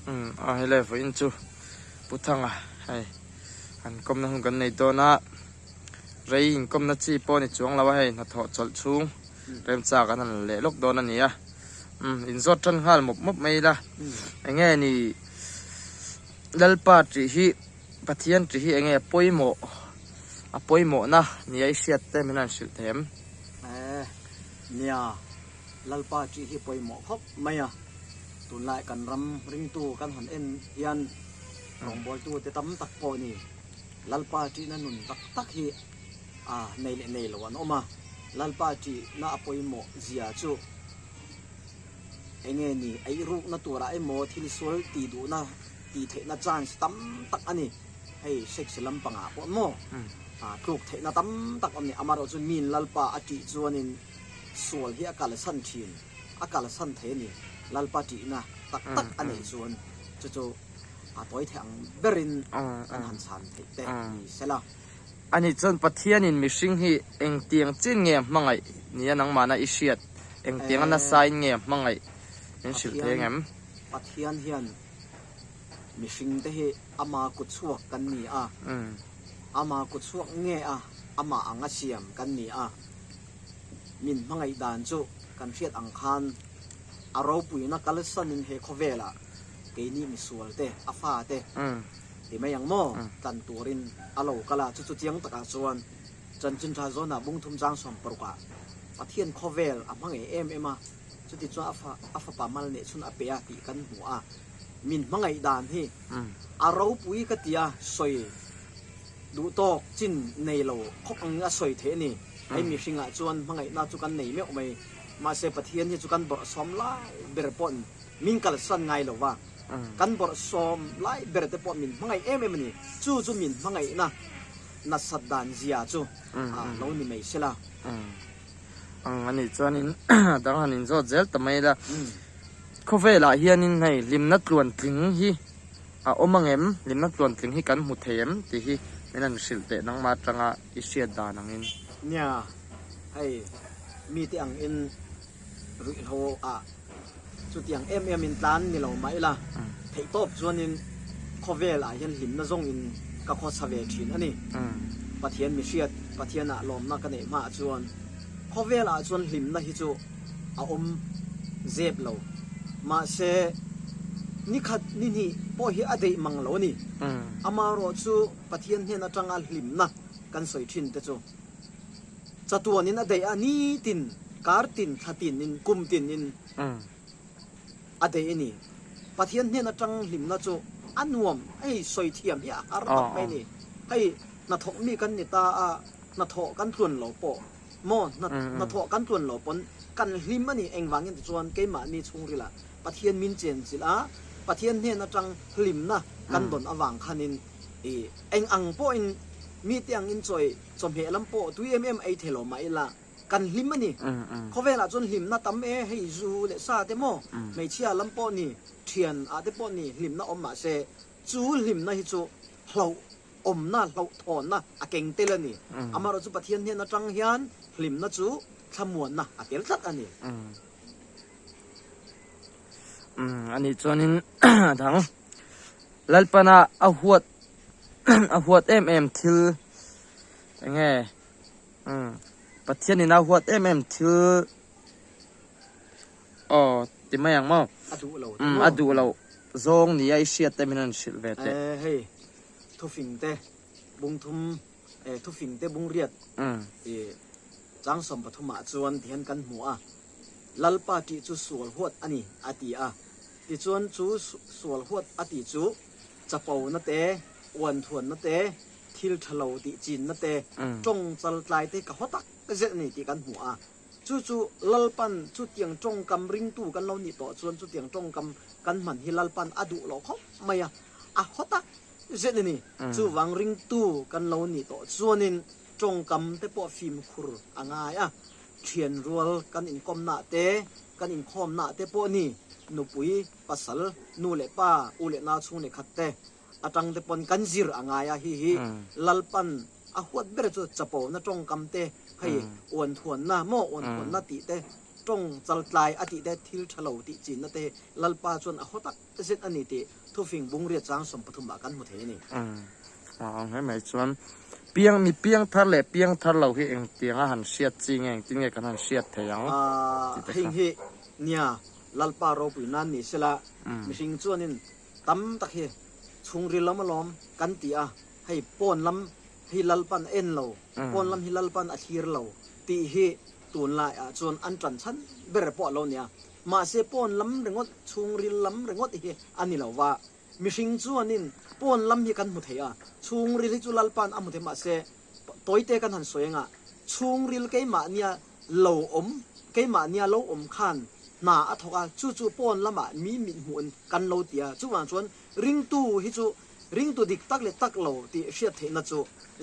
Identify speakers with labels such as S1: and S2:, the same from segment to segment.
S1: Umm a helai vawiin chu Pu Thanga hei han kawmna hun kan nei dawn a, rei inkawmna chi pawh a ni chuang lo a hei hnathawh chawlh chhung remchak an han la leh lawk dawn a ni a, umm inzawt tan nghal mawp mawp mai ila eng nge ni Lalpa tih hi Pathian tih hi eng nge pawimawh a pawimawhna nia i hriat te min han hrilh thei em?
S2: Nia. Lalpa tih hi pawimawh khawp mai a, tunlai kan ram ringtu kan han en hian rawngbawltute tam tak pawh ni Lalpa tihna nun tak tak hi a nei leh nei lo an awm a, Lalpa tihna a pawimawh zia chu enge ni eirukna turah emaw thil sual tih duhna tih theihna chance tam tak a ni, hei sex lampangah pawh maw tluk theihna tam tak a awm a ni, amaherawhchu miin Lalpa a tih chuanin. Sual hi a kalsan thin, a kalsan thei a ni. Lalpa tihna tak tak a neih chuan chu chu a tawi theih ang berin kan han chhan theih te ni sela.
S1: Ani chuan Pathianin mihring hi engtiang chin nge a hmangaih nia nangmahna i hriat? Engtianga nasain nge a hmangaih min hrilh thei angem?
S2: Pathian hian mihringte hi ama kutchhuak kan ni a, ama kutchhuak nge a amah anga siam kan ni a. Min hmangaih dan chu kan hriat ang khan a ropuina kalsanin he khawvelah keini misualte, a fate ti mai ang maw, tlan turin a lo kal a. Chu chu chiang takah chuan Chanchin Tha Zawnah bungthum chang sawmparukah Pathian khawvel a hmangaih em em a, chuti chuan a fapa mal neh chhun a pe a tih kan hmu a. Min hmangaih dan hi a ropui ka ti a, sawi duh tawk chin nei lo khawp ang a sawi theih a ni. Hei mihringah chuan hmangaihna chu kan nei meuh mai. Mahse Pathian hi chu kan bawrhsawm lai ber pawh min kalsan ngai lo va, kan bawrhsawm lai ber te pawh min hmangaih em em a ni. Chu chu min hmangaihna nasat dan zia chu lo ni mai sela.
S1: Ang a nih chuanin a dang han inzawt zel ta mai la. Khawvelah hianin hei hlimna tluan tling hi a awm ang em? Hlimna tluan tling hi kan hmu thei em? Tih hi min han hrilh teh nangmah atanga i hriat dan angin.
S2: Nia, hei mite angin ruihhlo ah chutiang em em in tlan ni lo mah ila, theihtawp chuanin khawvel ah hian hlimna zawng in ka khawsa ve thin a ni. Pathian mi hriat, Pathian ah lawmna ka neih hmaah chuan khawvel ah chuan hlimna hi chu a awm zep lo. Mahse, ni khat ni hnih pawh hi a deih mang lo a ni. Amaherawhchu Pathian hnen atanga hlimna kan sawi thin te chu chatuanin a deih a, nitin, kar tin, thla tinin, kum tinin a deih a ni. Pathian hnen atang hlimna chu a nuam, hei sawi thiam hi a har tak mai a ni. Hei hnathawk mi kan ni ta a, hnathawh kan tluan lo pawh maw, hnathawh kan tluan lo pawn kan hlim a ni. Engvangin tichuan keimahni chhungrilah Pathian min chenchilh a, Pathian hnen atang hlimna kan dawn avang khanin i eng ang pawhin mite angin chawi chawhmeh lam pawh tui em em ei thei lo mah ila kan hlim a ni. Khawvelah chuan hlimna tam e, hei zu leh sa te maw, hmeichhia lam pawh ni, thian ah te pawh ni hlimna awm mah se chu hlimna hi chu hlauh awmna, hlauhthawnna a keng tel a ni. Amaherawhchu Pathian hnen atang hian hlimna chu thlamuanna a tel tlat a ni.
S1: Umm anih chuanin a dang Lalpana a huat a huat em em thil eng nge umm Pathianin a huat em em thil aw ti mai ang maw
S2: A duh lo
S1: umm a duh loh zawng nia i hriat te min rawn hrilh ve teh.
S2: Ee hei thufing te bungthum ee thufing te bungriat ih chang 13 ah chuan tihian kan hmu a. Lalpa tih chu sual huat a ni, a ti a. Tichuan chu sual huat a tih chu chapona te, uanthuanna te, thil tha lo tih chinna te, tawng chaltlai te ka haw tak zet a ni tih kan hmu a. Chu chu Lalpan chutiang tawngkam ringtu kan lo nih tawh chuan chutiang tawngkam kan hman hi Lalpan a duh loh khawp mai a, a haw tak zet a ni. Chuvang ringtu kan lo nih tawh chuanin tawngkam te pawh fimkhur a ngai a. Thian rual kan inkawmnaah te, kan inkhawmnaah te pawh ni, nupui, pasal, nu leh pa, u leh nau chhung leh khat te atang te pawn kan zir a ngai a, hi hi Lalpan a huat ber chu chapona tawngkam te, hei uanthuanna maw uanthuanna tih te. Tawng chaltlai a tih te thil tha lo tih chinna te hi Lalpa chuan a haw tak zet a ni tih thufing bungriat chang 30 ah kan hmu thei a ni.
S1: Umm a awm hle mai chuan piang mi piang thar leh piang thar lo hi engtiang a han hriat chi nge engtin nge kan han hriat thei ang tih te kha.
S2: Heng hi nia Lalpa ropui nan ni sela mihring chuanin tam tak hi chhungril lam alawm kan ti a, hei pawn lam hi Lalpan a en lo, pawn lam hi Lalpan a thlir lo tih hi Tunlaiah chuan an ṭan chhan ber pawh a lo nia. Mahse pawn lam ringawt, chhungril lam ringawt hi a ni lo va. Mihring chuanin pawn lam hi kan hmu thei a, chhungril hi chu Lalpa'n a hmu thei mahse tawite kan han sawi anga chhungril keimahnia lo awm, keimahnia lo awm khan hna a thawk a, chu chu pawn lamah mi mithmuhin kan lo ti a. Chuvang chuan ringtu hi chu Ringtu dik tak leh tak lo tih hriat theihna chu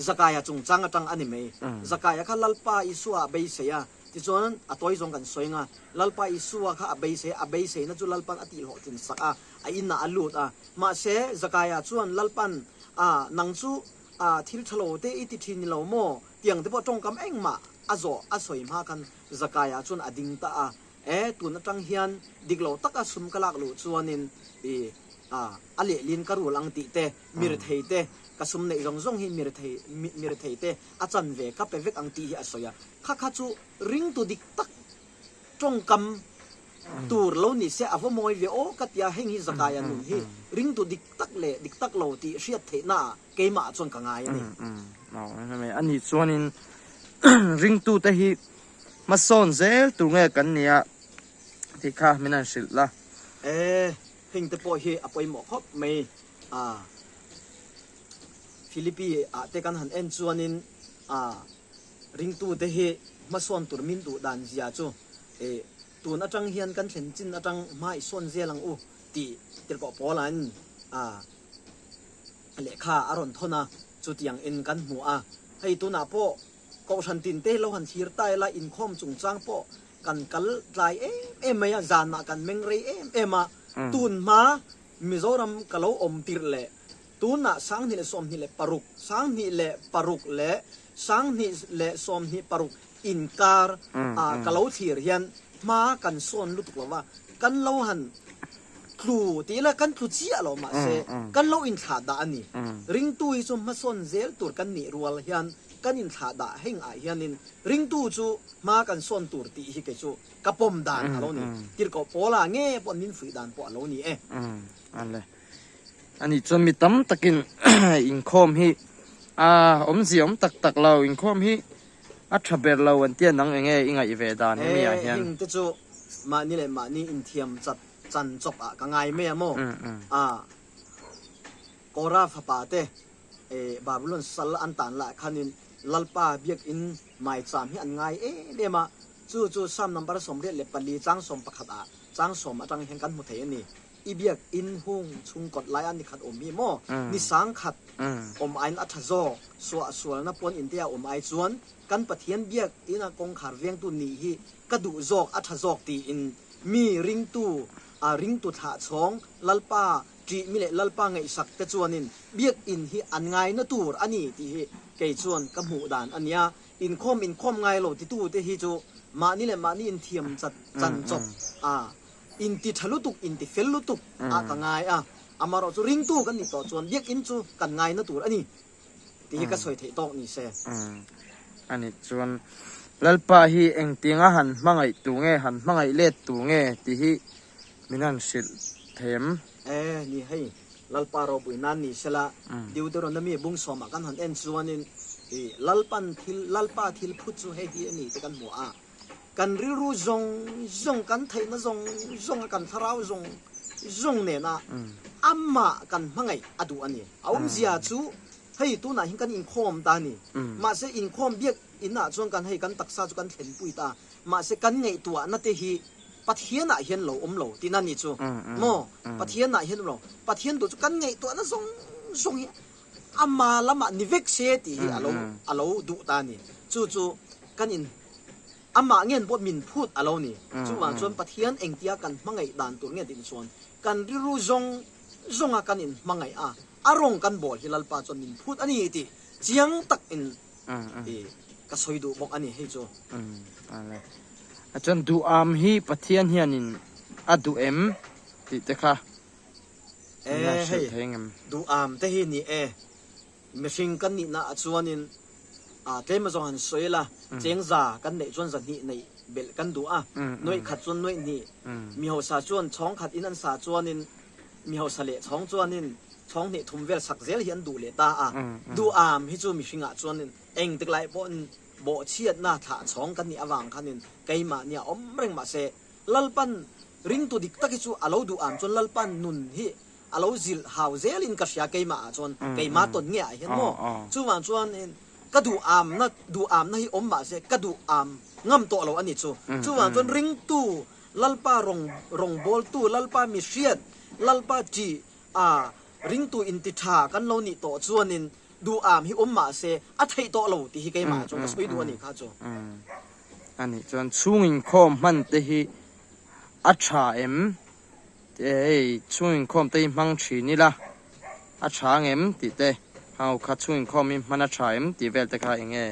S2: Zakaia chungchang atang a ni mai. Zakaia kha Lalpa Isua a beisei a, tichuan a tawi zawng kan sawi anga, Lalpa Isua kha a beisei a, a beiseina chu Lalpan a tihhlawhtlin sak a, a inah a lut a. Mahse, Zakaia chuan Lalpan, A, nang chu a thil tha lo te i ti thin ni lo maw? Tiang te pawh tawngkam engmah a zawh a sawi hma khan Zakaia chuan a ding ta a. E, tun atang hian dik lo taka sum ka lak luh chuanin i a a lehlin ka rul ang tih te, mi rethei te, ka sum neih zawng zawng hi mi rethei mi rethei te a chan ve ka pe vek ang tih hi a sawi a. Kha kha chu ringtu dik tak tawngkam tur lo ni se a va mawi ve aw ka tia heng hi Zakaia nun hi ringtu dik tak leh dik tak lo tih hriat theihna ah keimah chuan ka ngai a ni.
S1: A nih chuanin ringtute hi Hmasawn zel tur nge kan nia tih kha min han hrilh la.
S2: E, heng te pawh hi a pawimawh khawp mai a. Philippi ah te kan han en chuanin a ringtu te hi hmasawn tur min duh dan zia chu e tun atang hian kan thlen chin atang hma i sawn zel ang u tih tirhkoh pawl an a lehkha a rawn thawn a, chutiang in kan hmu a. Hei tunah pawh Kohhran tin te lo han thlir ta ila inkhawm chungchang pawh kan kal tlai em em mai a, zanah kan meng rei em em a, tun hma Mizoram ka lo awm tirh leh tunah 2026, 26 leh 2026 inkar ah ka lo thlir hian hma kan sawn lutuk lo va, kan lo han tlu ti ila kan tlu chiah lo mahse kan lo inthlah dah a ni. Ringtu hi chu hmasawn zel tur kan nih rual hian kan inthlah dah heng ah hianin ringtu chu hma kan sawn tur tih hi kei chu ka pawm dan a lo ni. Tirhkoh Paula nge pawh min fuih dan pawh a lo ni e.
S1: Ale. Ani chuan mi tam takin inkhawm hi a awmzia awm tak tak lo inkhawm hi A tha ber lo an tia nang enge i ngaih ve dan hemi ah hian.
S2: He hing te chu mahni leh mahni inthiam chat chan chawp ah ka ngai mai a maw? A Kora fapa te Babylon sal an tan lah khanin Lalpa biakinn maicham hi an ngai em em a, chu chu Psalm number 84 chang 11 ah chang sawm atang hian kan hmu thei a ni. I biak inn hung chung kawt lai ah nikhat awm hi maw? Ni sangkhat awm aiin a tha zawk. Suahsualna pawn inte a awm ai chuan kan Pathian biak inn a kawngkhar vengtu nih hi ka duh zawk, a tha zawk tiin mi ringtu, a ringtu thlah chhawng Lalpa ṭihmi leh Lalpa ngaihsak te chuanin biak inn hi an ngaina tur a ni tih hi kei chuan ka hmuh dan a nia. Inkhawm inkhawm ngai lo titu te hi chu mahni leh mahni inthiam chat chan chawp a Inti tha lutuk, inti fel lutuk ah ka ngai a, amaherawh chu ringtu kan nih tawh chuan biakinn chu kan ngaina tur a ni tih hi ka sawi theih tawk ni se.
S1: A nih chuan Lalpa hi engtinga han hmangaih tu nge, han hmangaih let tu nge tih hi min han hrilh thei em?
S2: E, ni hei, Lalpa ropui nan ni sela, Deuteronomy bung sawmah kan han en chuanin i Lalpan thil, Lalpa thil phut chu hei hi a ni tih kan hmu a. Kan rilru zawng zawng, kan theihna zawng zawng a kan thlarau zawng zawng nena amah kan hmangaih a duh a ni. A awmzia chu hei tunah hian kan inkhawm ta a ni. Mahse inkhawm biak inah chuan kan hei kan taksa chu kan thlenpui ta a, mahse kan ngaihtuahna te hi Pathianah hian lo awm lo tihna a ni chu maw? Pathianah hian awm lo. Pathian duh chu kan ngaihtuahna zawng zawng hi ama lamah ni vek se tih hi alo alo duh ta a ni. Chu chu kan in amah ngen pawh min phut alo ni. Chuvang chuan Pathian engtia kan hmangaih dan tur nge tih chuan kan rilru zawng zawnga kan in hmangaih a, a rawng kan bawl hi Lalpa chuan min phut a ni tih chiang tak in i ka sawi duh bawk a ni hei chu.
S1: A chuan duham hi Pathian hianin a duh em tih te kha min han hrilh thei ngem?
S2: Duham te hi ni e, mihring kan nihna ah chuanin tlem azawng han sawi ila, cheng za kan neih chuan zahnih neih belh kan duh a, nuaih khat chuan nuaih hnih, mi hausa chuan chhawng khat in an sa chuanin mi hausa leh chhawng chuanin chhawng hnih thum vel sak zel hi an duh leh ta a, duham hi chu mihringah chuanin engtik lai pawhin Bawhchhiatna thlah chhawng kan nih avang khanin keimahnia awm reng mah se, Lalpan ringtu dik tak hi chu a lo duh ang chuan Lalpan nun hi a lo zilh hau zelin ka hria keimah ah chuan keimah tawn nge ah hian maw? Chuvang chuan ka duh amna duh amna hi awm mah se ka duh am ngam tawh lo a ni chu. Chuvang chuan ringtu Lalpa rawng rawngbawltu Lalpa mihriat Lalpa ṭih a ringtu inti ṭha kan lo nih tawh chuanin Duh am hi awm mah se a theih tawh lo tih hi keimah chuan ka sawi duh a nih kha chu.
S1: A nih chuan chhung inkhawm hman te hi a tha em? Hei chhung inkhawm te hi hmang thin ila a tha ang em tih te ho kha chhung inkhawm hi hman a tha em tih vel te kha eng nge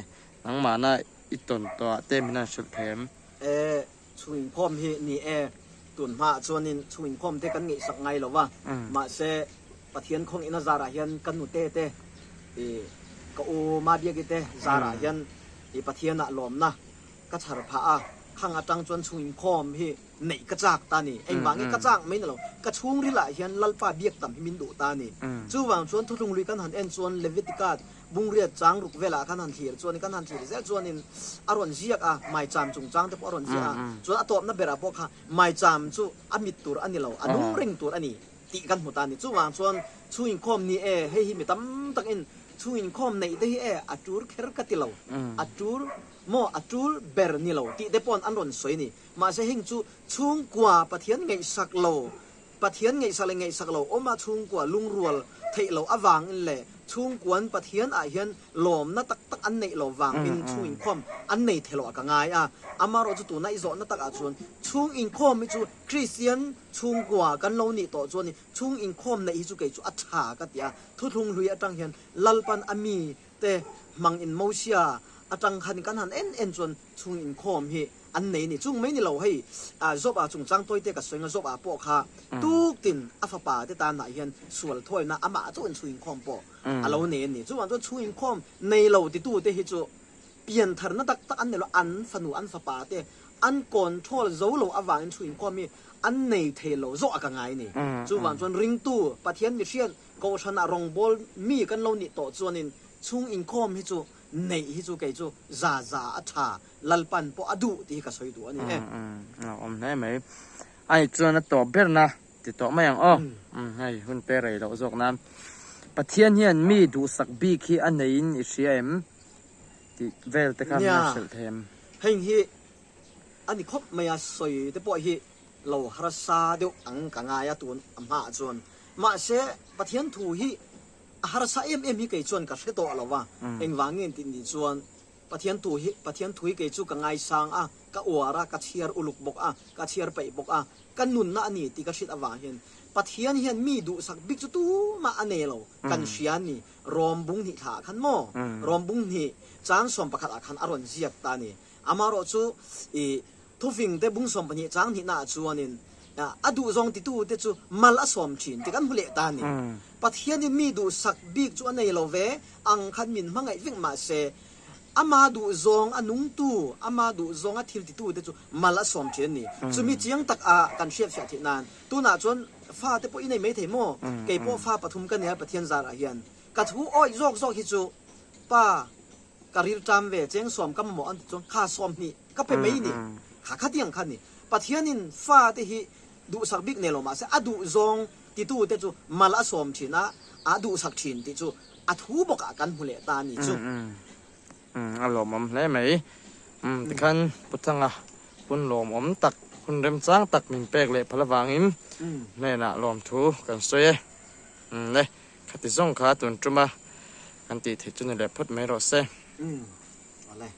S1: nangmahna i tawn tawh ah te min han hrilh thei em?
S2: E Chhung inkhawm hi ni e, tun hmaah chuanin chhung inkhawm te kan ngaihsak ngai lo va, mahse Pathian khawng ina zarah hian ka nute te, i ka u Mabiaki te zarah hian i Pathianah lawmna ka chhar phah a, khang atang chuan chhung inkhawm hi neih ka chak ta ni. Engvangin ka chak mai ni lo, ka chhungrilah hian Lalpa biak tam hi min duh ta ni. Chuvang chuan thuthlung lui kan han en chuan Leviticus Bungriat chang ruk velah khan han thlir chuanin kan han thlir zel chuanin a rawn ziak a, maicham chungchang te pawh a rawn ziak a, chuan a tawpna berah pawh kha maicham chu a mit tur a ni lo, a nung reng tur a ni tih kan hmu ta a ni. Chuvang chuan chhung inkhawm ni e, hei hi mi tam takin chhung inkhawm neih te hi e a tul kher ka ti lo, a tul maw a tul ber ni lo tih te paw'n an rawn sawi a ni. Mahse heng chu chhungkua Pathian ngaihsak lo Pathian ngaihsak leh ngaihsak lo awm a chhungkua lungrual theih loh avangin leh chhungkuan Pathian ah hian lawmna tak tak an neih loh vangin chhung inkhawm an nei thei loh ah ka ngai a. Amaherawh chu tuna i zawhna tak ah chuan chhung inkhawm hi chu Kristian chhungkua kan lo nih tawh chuan chhung inkhawm neih hi chu kei chu a tha ka ti a. Thuthlung hlui atang hian Lalpan a mi te hmang in Mosia atang khan kan han en en chuan chhung inkhawm hi an nei a ni. Chung mai ni lo hei Job ah chungchang tawite ka sawi nga Job ah pawh kha tuktin a fapa te tanah hian sual thawina amah chauh in chhung inkhawm pawh a lo nei a ni. Chuvang chuan chhung inkhawm nei lo titu te hi chu piantharna tak tak an nei lo, an fanu an fapa te an control zo lo avangin chhung inkhawm hi an nei thei lo zawk a ka ngai a ni. Chuvang chuan ringtu Pathian mihriat Kohhranah rawngbâwl mi kan lo nih tawh chuanin chhung inkhawm hi chu neih hi chu kei chu za za a tha Lalpan pawh a duh tih hi ka sawi duh a ni e.
S1: A awm hle mai. A nih chuan a tawp berna ti tawh mai ang aw. Hei hun te rei loh zawk nan. Pathian hian mi duhsak bik hi a neiin i hria em? Tih vel te kha min han hrilh thei em?
S2: Heng hi a ni khawp mai a, sawi te pawh hi lo harsa deuh ang ka ngai a tun a hmaah chuan. Mahse Pathian thu hi a harsa em em hi kei chuan ka hre tawh lo va, engvangin tih ni chuan Pathian thu hi Pathian thu hi kei chu ka ngaisang a, ka uar a, ka chhiar uluk bawk a, ka chhiar peih bawk a, ka nunna a ni tih ka hriat avang hian Pathian hian mi duhsak bik chu tumah a nei lo kan hria a ni. Rom bung hnih thla ah khan maw? Rom bung hnih chang 11 ah khan a rawn ziak ta a ni. Amaherawh chu i thufing te bung 12 chang hnihna ah chuanin a duhzawng titu te chu mal a sawm thin tih kan hmu leh ta a ni. Pathianin mi duhsak bik chu a nei lo ve ang khan min hmangaih vek mah se, ama duhzawng a nungtu, ama duhzawng a thil titu te chu mal a sawm thin a ni. Chumi chiang tak a kan hriatfiah theih nan tunah chuan fa te pawh i nei mai thei maw? Kei pawh fa pathum ka nia Pathian zarah hian ka thu awih zawk zawk hi chu pa ka rilṭam ve cheng sawm ka mamawh an ti chuan kha 20 ka pe mai ni. Kha khatiang kha ni. Pathianin fa te hi duhsak bik nei lo mah se a duhzawng Titu te chu mal a sawm thin a, a duhsak thin tih chu a thu bawkah kan hmu leh ta a ni chu.
S1: A lawmawm hle mai. Tikhan Pu Thanga hun lawmawm tak, hun remchang tak min pek leh phal avangin hnenah lawmthu kan sawi e. Le, khati zawng kha tun tuma kan tih theih chu ni leh phawt mai rawh se.
S2: Awle.